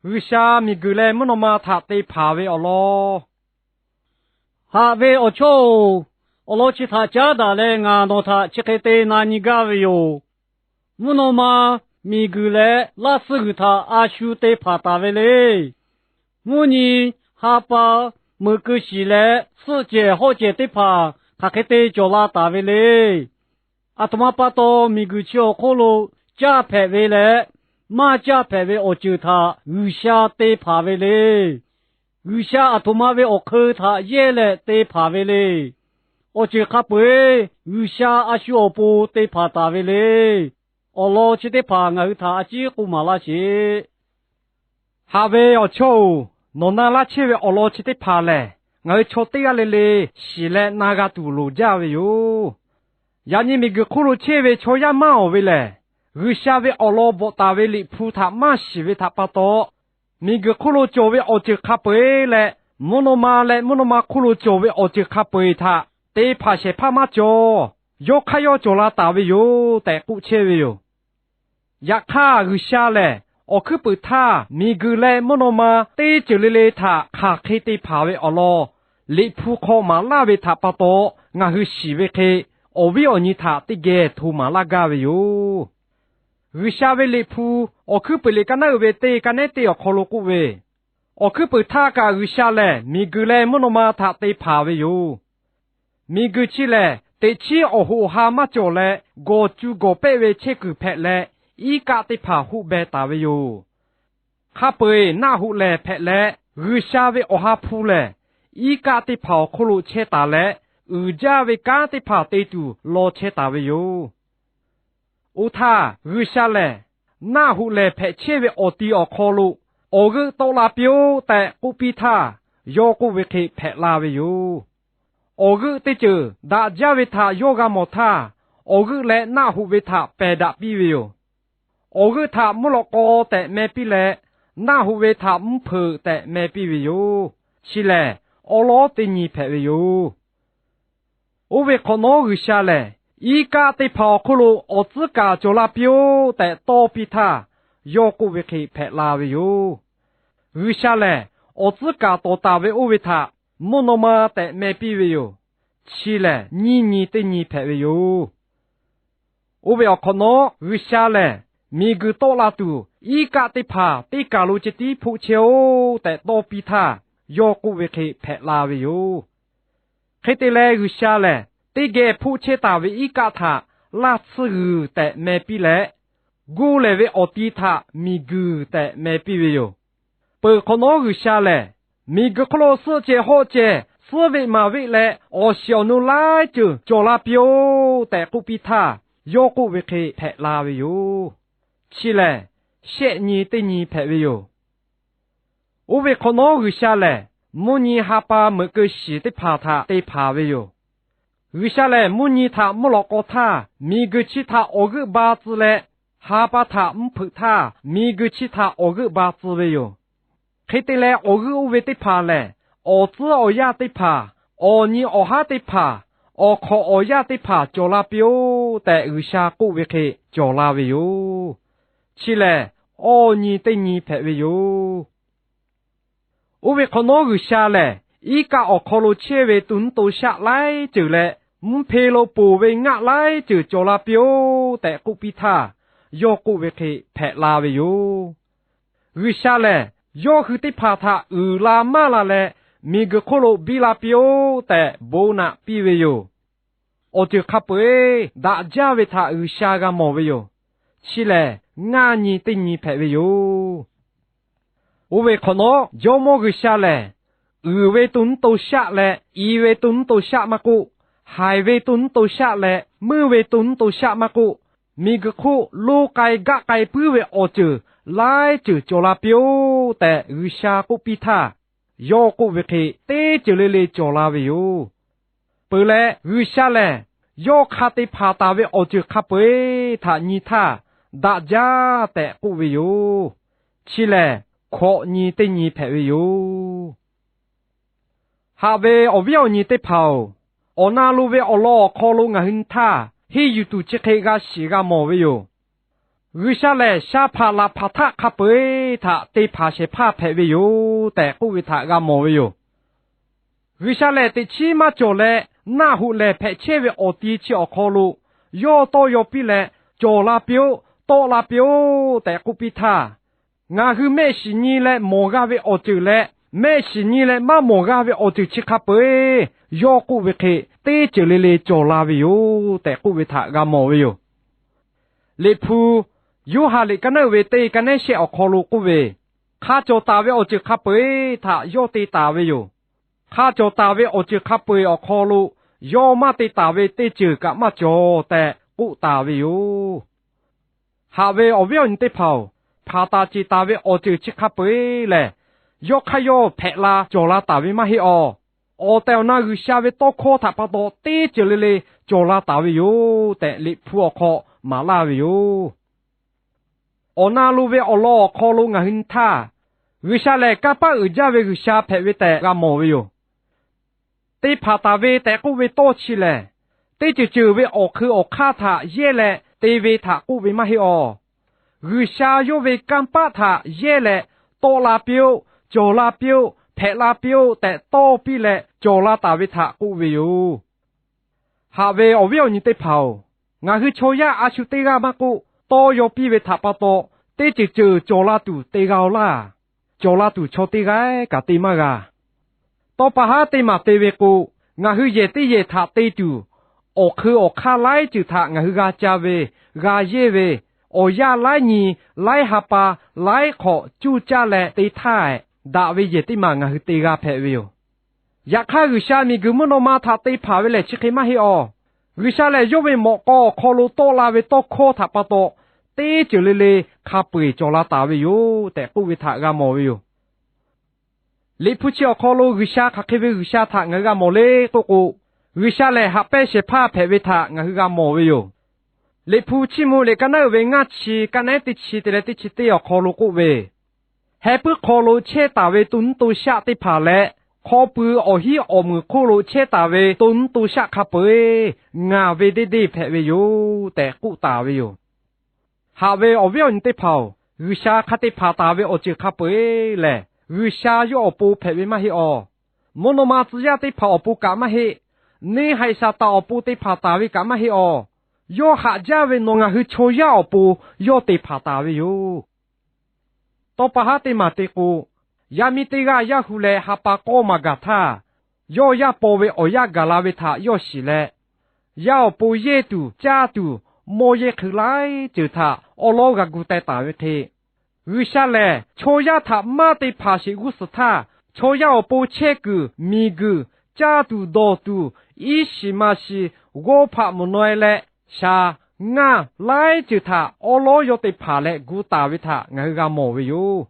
G'uiˬsha miˬguiˬ leh mvuhˇ naw ma htaꞈ te hpanˍ ve awˬ lawn. Haꞈ ve awˬ chawˇ-oˬ, awˬ lawn chi htaꞈ caˉ daꞈ leh ngaˬ nawˬ htaꞈ chi hk'e te na nyi gaˇ ve yoˬ. Mvuhˇ naw ma, miˬguiˬ leh laˇ tsuhˇ g'uiˬ htaꞈ a shu te hpanˍ taˍ ve le. Mvuhˇ nyi, ha pa, meuꞈ keu shiˍ leh suhˆ cehˬ hawˆ cehˬ teˇ hpaˍ hk'aˬ hk'e te cawˬ la taˍ ve le. Aˬ htoꞈ ma pa taw miˬguiˬ chi awˬ hk'oˆ lo caˇ hpehꞈ ve leh maˇ caˇ hpehꞈ ve awˬ ceuˬ htaꞈ G'uiˬsha te hpanˍ ve le. G'uiˬsha aˬ htoꞈ ma ve awˬ hk'eun htaꞈ yehˇ leh te hpanˍ ve le. Awˬ ceuˬ hk'a peu-eˬ G'uiˬsha a shu awˬ pon te hpanˍ taˍ ve le. Awˬ lawn chi teˇ hpaˍ ngaˬ hui htaꞈ a ciˉ k'oˆ maˍ laˇ sheˍ. Haꞈ ve awˬ chawˇ-oˬ, nawˬ na laˇ chehˇ ve awˬ lawn chi teˇ hpaˍ lehˬ, ngaˬ hui chaw teˇ g'aˇ le le shiˍ leh na g'a tuˬ loˍ jaˇ ve yoˬ. Yaꞈ nyi miˬguiˬ hk'oˆ lo chehˇ ve chaw yaˇ maˇ awˬ ve lehˬ, G'uiˬsha ve awˬ lawn bvuhꞈ taˍ ve Liꞈ hpu htaꞈ maˇ shiˍ ve htaꞈ pa taw, miˬguiˬ hk'oˆ lo cawˬ ve awˬ ceuˬ hk'a peu-eˬ leh mvuhˇ naw ma leh mvuhˇ naw ma hk'oˆ lo cawˬ ve awˬ ceuˬ hk'a peu-eˬ htaꞈ te hpanˍ shehˍ hpaˇ maˇ cawˬ. Yawˇ hk'aˇ yawˇ cawˬ la taˍ ve yoˬ tehꞈ k'oˆ chehˇ ve yoˬ. Yaꞈ hk'aˇ, G'uiˬsha lehˬ awˬ hkuiˉ puiˍ htaˇ miˬguiˬ leh mvuhˇ naw ma teˇ ceuˬ le le htaꞈ hk'aˬ hk'e te hpanˍ ve awˬ lawn Liꞈ hpu hk'aw maˍ laˇ ve htaꞈ pa taw, ngaˬ hui shiˍ ve hk'e awˬ viˉ awˬ nyi htaꞈ teˇ geh hto maˍ laˇ gaˇ ve yoˬ. G'uiˬsha ve Liꞈ hpu Awˬ hkuiˉ puiˍ liꞈ ka naˉ uiˍ ve teˇ ka nehˉ teˇ awˬ hk'aw lo k'oˆ ve, Awˬ hkuiˉ puiˍ htaˇ kaꞈ G'uiˬsha lehˬ miˬguiˬ leh mvuhˇ naw ma htaꞈ te hpanˍ ve yoˬ. Miˬguiˬ chi lehˬ, teꞈ chiˉ awˬ hoꞈ awˬ ha maˇ cawˬ leh, gawˬ cu gawˬ pehˆ ve chehˇ kuiˬ hpehꞈ leh, iˉ kaˆ teˇ hpaˍ hoˆ beh taˍ ve yoˬ. Hk'a peu-eˬ naˆ hoꞈ lehˬ hpehꞈ leh, G'uiˬsha ve awˬ ha hpu lehˬ, iˉ kaˆ teˇ hpaˍ awˬ hk'oˆ lo chehˇ taˍ leh, uiˍ jaˇ ve kanˉ teˇ hpaˍ te tuˬ law chehˇ taˍ ve yoˬ. Oˇ htaˇ, G'uiˬsha lehˬ naˆ hoꞈ lehˬ hpehꞈ chehˇ ve awˬ ti awˬ hk'aw lo awˬ g'euˆ tawˆ la piˇ-oˆ tehꞈ k'oˆ piˇ htaˇ, yawˇ k'oˆ ve hk'e hpehꞈ la ve yoˬ. Awˬ g'euˆ teˇ ceuˬ daꞈ jaˇ ve htaꞈ yawˇ g'a mawˬ htaˇ, awˬ g'euˆ leh naˆ hoꞈ ve htaꞈ pehˬ daꞈ piˇ ve yoˬ. Awˬ g'euˆ htaꞈ mvuhˇ lawꞈ k'aw tehꞈ meh piˇ leh, naˆ hoꞈ ve htaꞈ mvuhˇ hpeuꞈ tehꞈ meh piˇ ve yoˬ. Chi lehˬ, awˉ lawˉ teˇ nyi hpehꞈ ve yoˬ. Oˇ ve hk'awꞈ nawˉ G'uiˬsha lehˬ, iˉ kaˆ teˇ hpaˍ awˬ hk'oˆ lo awˬ tcuhˉ kaˍ cawˬ la piˇ-oˆ tehꞈ tawˇ piˇ htaˇ, yawˇ k'oˆ ve hk'e hpehꞈ la ve yoˬ. G'uiˬsha lehˬ, awˬ tcuhˉ kaˍ tawˍ taˍ ve oˇ ve htaꞈ mvuhˇ naw ma tehꞈ meh piˇ ve yoˬ. Chi lehˬ, nyiˇ nyi teˇ nyi hpehꞈ ve yoˬ. Oˇ ve awˬ hk'awꞈ nawˉ G'uiˬsha lehˬ, miˬguiˬ tawˆ la tuˬ iˉ kaˆ teˇ hpaˍ teˇ kaˬ lo ceh tiˉ hpoˆ chehˇ-oˆ tehꞈ tawˇ piˇ htaˇ, yawˇ k'oˆ ve hk'e hpehꞈ la ve yoˬ. Hk'e te leh, G'uiˬsha lehˬ teˇ geh hpoˆ chehˇ taˍ ve iˉ kaˆ htaꞈ laˇ tsuhˇ g'uiˬ tehꞈ meh piˇ leh, goˇ lehˬ ve awˬ ti htaꞈ miˬguiˬ tehꞈ meh piˇ ve yoˬ. Peuˬ hk'awꞈ nawˉ G'uiˬsha lehˬ, miˬguiˬ hk'oˆ lo suhˆ ceh hawˆ ceh, suhˉ veˆ maˍ veˆ leh awˬ shiˍ awˬ nu laiˉ ceuˬ cawˬ la piˇ-oˆ tehꞈ k'oˆ piˇ htaˇ, yawˇ k'oˆ ve hk'e hpehꞈ la ve yoˬ. Chi lehˬ, shehˆ nyi teˇ nyi hpehꞈ ve yoˬ. Oˇ ve hk'awꞈ nawˉ G'uiˬsha lehˬ, mvuhˇ nyi ha pa meuꞈ keu shiˍ teˇ hpaˍ htaꞈ te hpanˍ ve yoˬ. G'uiˬsha lehˬ, mvuhˇ nyi htaꞈ mvuhˇ lawꞈ k'aw htaˇ, miˬguiˬ chi htaꞈ awˬ g'euˆ ba tcuh leh, ha pa htaꞈ mvuhˇ hpeuꞈ htaˇ, miˬguiˬ chi htaꞈ awˬ g'euˆ ba tcuh ve yoˬ. Hk'e te leh, awˬ g'euˆ oˇ ve teˇ hpaˍ lehˬ, awˬ tcuhˉ awˬ yaˇ teˇ hpaˍ, awˬ nyi awˬ haˉ teˇ hpaˍ, awˬ hk'awꞈ awˬ yaˇ teˇ hpaˍ cawˬ la piˇ-oˆ tehꞈ G'uiˬsha k'oˆ ve hk'e cawˬ la ve yoˬ. Chi lehˬ, awˇ nyi teˇ nyi hpehꞈ ve yoˬ. Oˇ ve hk'awꞈ nawˉ G'uiˬsha lehˬ, iˉ kaˆ awˬ hk'aw lo chehˇ ve to nuˇ to shaˆ laiˉ ceuˬ leh, mvuhˇ hpe lo poˬ ve ngaˆ laiˉ ceuˬ cawˬ la piˇ-oˆ tehꞈ k'oˆ piˇ htaˇ, yawˇ k'oˆ ve hk'e hpehꞈ la ve yoˬ. G'uiˬsha lehˬ, yawˇ hui teˇ hpaˍ htaꞈ uiˍ la maˇ la leh, miˬguiˬ hk'oˆ lo biˇ la piˇ-oˆ tehꞈ bon naꞈ piˇ ve yoˬ. Awˬ ceuˬ hk'a peu-eˬ daꞈ jaˇ ve htaꞈ G'uiˬsha g'a mawˬ ve yoˬ. Chi lehˬ, ngaˇ nyi teˇ nyi hpehꞈ ve yoˬ. Oˇ ve hk'awꞈ nawˉ, Jawˇmawˇ G'uiˬsha lehˬ, uiˍ ve to nuˇ to shaˆ leh i ve to nuˇ to shaˆ maˇ k'oˆ, haiˬ ve to nuˇ to shaˆ leh meuˇ ve to nuˇ to shaˆ maˇ k'oˆ, miˬguiˬ hk'oˆ lo k'ai gaˆ k'ai puiˉ ve awˬ ceuˬ laiˉ ceuˬ cawˬ la piˇ-oˆ tehꞈ G'uiˬsha k'oˆ piˇ htaˇ, yawˇ k'oˆ ve hk'e teˇ ceuˬ le le cawˬ la ve yoˬ. Peuˬ leh, G'uiˬsha lehˬ yawˇ hk'a te hpanˍ taˍ ve awˬ ceuˬ hk'a peu-eˬ htaꞈ nyi htaˇ, daꞈ jaˇ tehꞈ k'oˆ ve yoˬ. Chi lehˬ, hkawꞈ nyi teˇ nyi hpehꞈ ve yoˬ. Haꞈ ve awˬ viˉ awˬ nyi teˇ hpaˍ-oˬ, awˬ na lo ve awˬ lawn awˬ hk'aw lo ngaˬ hui nyi htaˇ, henˇ yuˬ tuˬ chi hk'e g'a shiˍ g'a mawˬ ve yoˬ. G'uiˬsha lehˬ sha hpaꞈ laꞈ hpaꞈ htaˆ hk'a peu-eˬ htaꞈ te hpanˍ shehˍ hpaˇ hpehꞈ ve yoˬ tehꞈ k'oˆ ve htaꞈ g'a mawˬ ve yoˬ. G'uiˬsha lehˬ teꞈ chiˉ maˇ cawˬ leh, naˆ hoꞈ lehˬ hpehꞈ chehˇ ve awˬ ti chi awˬ hk'aw lo yawˇ tawˇ yaw piˇ leh, Cawˬ la piˇ-oˆ, tawˆ la piˇ-oˆ tehꞈ k'oˆ piˇ htaˇ, ngaˬ hui mehˆ shiˍ nyi leh mawˬ g'a ve awˬ ceuˬ leh, mehˆ shiˍ nyi leh maˇ mawˬ g'a ve awˬ ceuˬ chi hk'a peu-eˬ yawˇ k'oˆ ve hk'e teˇ ceuˬ le le cawˬ la ve yoˬ tehꞈ k'oˆ ve htaꞈ g'a mawˬ ve yoˬ. Liꞈ hpu Yoˇhanˬ liꞈ ka naˉ uiˍ ve teˇ ka nehˉ shehˆ awˬ hk'aw lo k'oˆ ve, Hk'a cawˬ taˍ ve awˬ ceuˬ hk'a peu-eˬ htaꞈ yawˇ te taˍ ve yoˬ. Hk'a cawˬ taˍ ve awˬ ceuˬ hk'a peu-eˬ awˬ hk'aw lo yawˇ maˇ te taˍ ve teˇ ceuˬ kaꞈ maˇ cawˬ tehꞈ k'oˆ taˍ ve yoˬ. Haꞈ ve awˬ viˉ awˬ nyi teˇ hpaˍ-oˬ, hpanˍ taˍ ceˬ taˍ ve awˬ ceuˬ chi hk'a peu-eˬ lehˬ, yawˇ hk'aˇ yawˇ hpehꞈ la cawˬ la taˍ ve maˇ heˆ awˬ. Awˬ tehˬ awˬ na G'uiˬsha ve tawˇ hkawˇ htaꞈ pa taw teˇ ceuˬ le le cawˬ la taˍ ve yoˬ tehꞈ, Liꞈ hpu awˬ hk'aw maˍ laˇ ve yoˬ. Awˬ na lo ve awˬ lawn awˬ hk'aw lo ngaˬ hui nyi htaˇ, G'uiˬsha lehˬ kanˇ paˆ uiˍ jaˇ ve G'uiˬsha hpehꞈ ve tehꞈ g'a mawˬ ve yoˬ. Te hpanˍ taˍ ve tehꞈ k'oˆ ve tawˇ chi lehˬ, teˇ ceuˬ ceuˬ ve awˬ hk'eu awˬ hk'aˇ htaꞈ yehˇ leh te ve htaꞈ k'oˆ ve maˇ heˆ awˬ. G'uiˬsha yawˇ ve kanˇ paˆ htaꞈ yehˇ leh, Tawˆ la piˇ-oˆ, cawˬ la piˇ-oˆ, hpehꞈ la piˇ-oˆ tehꞈ tawˇ piˇ leh cawˬ la taˍ ve htaꞈ k'oˆ ve yoˬ. Haꞈ ve awˬ viˉ awˬ nyi teˇ hpaˍ-oˬ, ngaˬ hui chaw yaˇ a shu teˇ g'aˇ maˇ k'oˆ, tawˇ yaw piˇ ve htaꞈ pa taw, teˇ ceuˬ ceuˬ cawˬ la tuˬ te g'a-oˬ laˇ. Cawˬ la tuˬ chaw teˇ g'aˇ kaꞈ te maˇ g'a. Tawˇ pa haˉ teˇ maˬ te ve k'o, ngaˬ hui yehˬ teˇ yehˬ htaꞈ te tuˬ, awˬ hk'eu awˬ hk'aˇ laiˉ ceuˬ htaꞈ ngaˬ hui g'a ca ve, g'a yehˇ ve, awˬ yanˇ laiˉ nyi, laiˉ ha pa, laiˉ hk'awꞈ cuˇ caˇ leh te htaˇ, daꞈ ve yehˬ teˇ maˬ ngaˬ hui te g'a hpehꞈ ve yoˬ. Yaꞈ hk'aˇ, G'uiˬsha miˬguiˬ mvuhˇ naw ma htaꞈ te hpanˍ ve lehˬ chi hk'e maˇ heˆ awˬ. G'uiˬsha lehˬ yawˇ ve mawꞈ k'aw awˬ hk'aw lo tawˆ la ve tawˇ hkawˇ htaꞈ pa taw, teˇ ceuˬ le le hk'a peu-eˬ cawˬ la taˍ ve yoˬ tehꞈ k'oˆ ve htaꞈ g'a mawˬ ve yoˬ. Liꞈ hpu chi awˬ hk'aw lo G'uiˬsha hk'aˬ hk'e ve G'uiˬsha htaꞈ ngaˬ hui g'a mawˬ le k'oˆ k'o, G'uiˬsha lehˬ haꞈ pehnˇ shehˍ hpaˇ hpehꞈ ve htaꞈ ngaˬ hui g'a mawˬ ve yoˬ. Liꞈ hpu Chiˇ mvuh liꞈ ka naˉ uiˍ ve ngaˇ chi, ka nehˉ teˇ chi te leh teˇ chi teˇ awˬ hk'aw lo k'oˆ ve, Heh puiˉ hk'aw lo chehˇ taˍ ve to nuˇ to shaˆ teˇ hpaˍ leh, hk'aw pui awˬ hinˉ awˬ meunˍ hk'oˆ lo chehˇ taˍ ve to nuˇ to shaˆ hk'a peu-eˬ ngaˬ ve deˇ deˇ hpehꞈ ve yoˬ tehꞈ k'oˆ taˍ ve yoˬ. Haꞈ ve awˬ viˉ awˬ nyi teˇ hpaˍ-oˬ, G'uiˬsha hk'a te hpanˍ taˍ ve awˬ ceuˬ hk'a peu-eˬ lehˬ, G'uiˬsha yawˇ awˬ pon hpehꞈ ve maˇ heˆ awˬ. Mvuhˇ naw ma tcuh yaˇ teˇ hpaˍ awˬ pon kaꞈ maˇ heˆ. Neˇ haiˬ Saˍtanˍ awˬ pon te hpanˍ taˍ ve kaꞈ maˇ heˆ awˬ. Yawˇ haꞈ jaˇ ve nawˬ ngaˬ hui chaw yaˇ awˬ pon yawˇ te hpanˍ taˍ ve yoˬ. Tawˇ pa haˉ teˇ maˬ te k'o, yaˇ miˇ teˇ g'aˇ yaˇ hu leh ha pa k'awˇ maˬ gaˬ htaˇ, yawˇ yaˇ paw ve awˬ yanˇ gaˬ la ve htaꞈ yawˇ shiˍ leh, yaˇ awˬ pon yehˇ tuˬ caˇ tuˬ mawˇ yehˇ hk'eun laiˉ ceuˬ htaꞈ awˉ lawˉ g'a gu teh taˍ ve hk'e, G'uiˬsha lehˬ chaw yaˇ htaꞈ maˇ te hpanˍ sheˍ g'uˇ suhˍ htaˇ, chaw yaˇ awˬ pon chehˇ kuiˬ, miˬguiˬ, caˇ tuˬ dawˬ tuˬ, iˉ shiˍ maˍ shiˍ, g'awˇ hpaꞈ mvuhˬ naw e leh, shaˍ, ngaˇ, laiˉ ceuˬ htaꞈ awˉ lawˉ yawˇ te hpanˍ leh gu taˍ ve htaꞈ ngaˬ hui g'a mawˬ ve yoˬ.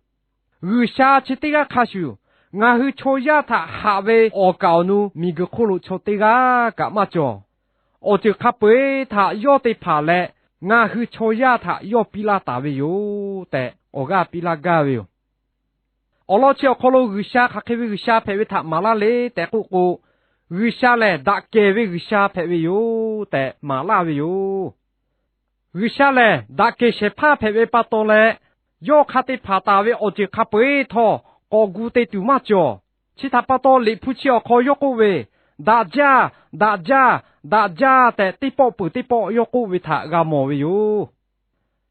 G'uiˬsha chi teˇ g'aˇ hk'a shuˍ, ngaˬ hui chaw yaˇ htaꞈ haꞈ ve awˬ kaˍ awˬ nu miˬguiˬ hk'oˆ lo chaw teˇ g'aˇ kaꞈ maˇ cawˬ. Awˬ ceuˬ hk'a peu-eˬ htaꞈ yawˇ te hpanˍ leh, ngaˬ hui chaw yaˇ htaꞈ yawˇ piˇ laˇ taˍ ve yoˬ tehꞈ awˬ g'aˇ piˇ laˇ gaˇ ve yoˬ. Awˬ lawn chi awˬ hk'aw lo G'uiˬsha hk'aˬ hk'e ve G'uiˬsha hpehꞈ ve htaꞈ maˍ laˇ le tehꞈ k'oˆ k'o, G'uiˬsha lehˬ daꞈ kehˬ ve G'uiˬsha hpehꞈ ve yoˬ tehꞈ maˍ laˇ ve yoˬ. G'uiˬsha lehˬ daꞈ kehˬ shehˍ hpaˇ hpehꞈ ve pa taw leh, yawˇ hk'a te hpanˍ taˍ ve awˬ ceuˬ hk'a peu-eˬ htawˇ k'awꞈ gu te tuˬ maˇ cawˬ. Chi htaꞈ pa taw Liꞈ hpu chi awˬ hk'aw yawˇ k'oˆ ve, Daꞈ jaˇ, daꞈ jaˇ, daꞈ jaˇ tehꞈ teˇ pawˆ peuˬ teˇ pawˆ yawˇ k'oˆ ve htaꞈ g'a mawˬ ve yoˬ.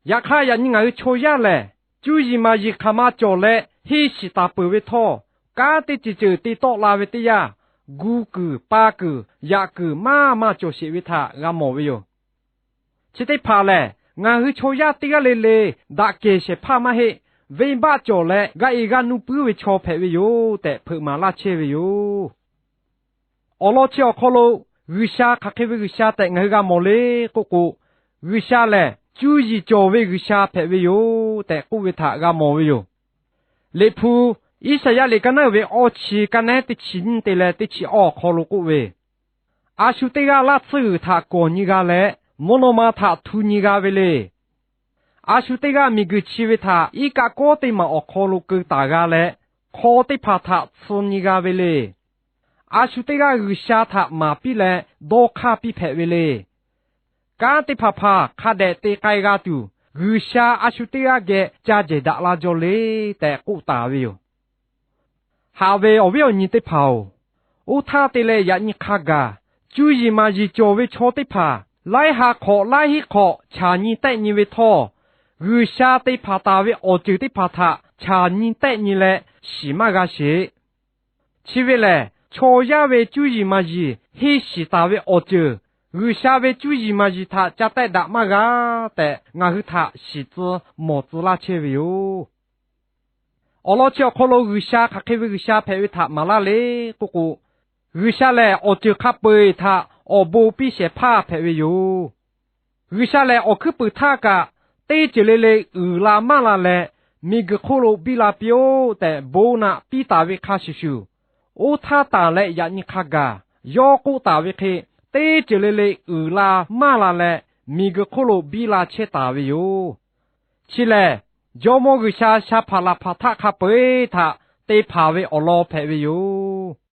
Yaꞈ hk'aˇ, yaꞈ nyi ngaˬ hui chaw yaˇ lehˬ, cuˇ yiˍ maˍ yiˍ hk'aˬ ma cawˬ leh henˇ shiˍ taˍ peuˬ ve htawˇ, kanˉ teˇ ceuˬ ceuˬ te tawˆ la ve teˇ yanˇ, gu kuiˬ, pa kuiˬ, yaꞈ kuiˬ maˇ maˇ cawˬ sheˍ ve htaꞈ g'a mawˬ ve yoˬ. Chi teˇ hpaˍ lehˬ, ngaˬ hui chaw yaˇ teˇ g'aˇ le le daꞈ kehˬ shehˍ hpaˇ maˇ heˆ. Venˇbaˆ cawˬ leh g'a e g'a nuˇ puiˉ ve chaw hpehꞈ ve yoˬ tehꞈ hpeuꞈ maˍ laˇ chehˇ ve yoˬ. Awˬ lawn chi awˬ hk'aw lo G'uiˬsha hk'aˬ hk'e ve G'uiˬsha tehꞈ ngaˬ hui g'a mawˬ le k'oˆ k'o, G'uiˬsha lehˬ cuˇ yiˍ cawˬ ve G'uiˬsha hpehꞈ ve yoˬ tehꞈ k'oˆ ve htaꞈ g'a mawˬ ve yoˬ. Liꞈ hpu Iˉsaˍyaˆ liꞈ ka naˉ uiˍ ve awˇ chi, ka nehˉ teˇ chi nyiˇ te leh teˇ chi awˇ awˬ hk'aw lo k'oˆ ve, A shu teˇ g'aˇ laˇ tsuhˇ g'uiˬ htaꞈ kawˬ nyi g'a leh, mvuhˇ naw ma htaꞈ htu nyi g'a ve le. A shu teˇ g'aˇ miˬguiˬ chi ve htaꞈ iˉ kaˆ kawˉ teˇ maˬ awˬ hk'aw lo keu taˍ g'a leh, hk'aw teˇ hpaˍ htaꞈ tsuh nyi g'a ve le. A shu teˇ g'aˇ G'uiˬsha htaꞈ maˍ piˇ leh dawˇ hk'aˇ piˇ hpehꞈ ve le. Kanˉ teˇ hpaˍ hpaˍ hk'a dehꞈ te k'ai g'a tuˬ, G'uiˬsha a shu teˇ g'aˇ geh ca jehˬ daꞈ la jaw le tehꞈ k'oˆ taˍ ve yoˬ. Haꞈ ve awˬ viˉ awˬ nyi teˇ hpaˍ-oˬ, oˇ htaˇ te leh yaꞈ nyi hk'a gaˬ, cuˇ yiˍ maˍ yiˍ cawˬ ve chaw teˇ hpaˍ laiˉ ha hk'awꞈ laiˉ hinˉ hk'awꞈ chaˬ nyi tehˆ nyi ve htawˇ, G'uiˬsha te hpanˍ taˍ ve awˬ ceuˬ teˇ hpaˍ htaꞈ chaˬ nyi tehˆ nyi leh shiˍ maˇ g'a sheˍ. Chi ve lehˬ, chaw yaˇ ve cuˇ yiˍ maˍ yiˍ henˇ shiˍ taˍ ve awˬ ceuˬ, G'uiˬsha ve cuˇ yiˍ maˍ yiˍ htaꞈ ca tehˆ daꞈ maˇ g'a tehꞈ ngaˬ hui htaꞈ shiˍ tcuh mawˬ tcuh laˇ chehˇ ve yoˬ. Awˬ lawn chi awˬ hk'aw lo G'uiˬsha hk'aˬ hk'e ve G'uiˬsha hpehꞈ ve htaꞈ maˍ laˇ le k'oˆ k'o, G'uiˬsha lehˬ awˬ ceuˬ hk'a peu-eˬ htaꞈ awˬ bon piˇ shehˍ hpaˇ hpehꞈ ve yoˬ. G'uiˬsha lehˬ awˬ hkuiˉ puiˍ htaˇ kaꞈ teˇ ceuˬ le le uiˍ la maˇ la leh, miˬguiˬ hk'oˆ lo biˇ la piˇ-oˆ tehꞈ bon naꞈ piˇ taˍ ve hk'a shuˍ shuˍ, oˇ htaˇ tanˬ leh yaꞈ nyi hk'a gaˬ yawˇ k'oˆ taˍ ve hk'e, teˇ ceuˬ le le uiˍ la maˇ la leh, miˬguiˬ hk'oˆ lo biˇ la chehˇ taˍ ve yoˬ. Chi lehˬ, Jawˇmawˇ G'uiˬsha sha hpaˍ laˬ hpaˍ htaˆ hk'a peu-eˬ htaꞈ te hpanˍ ve awˬ lawn hpehꞈ ve yoˬ.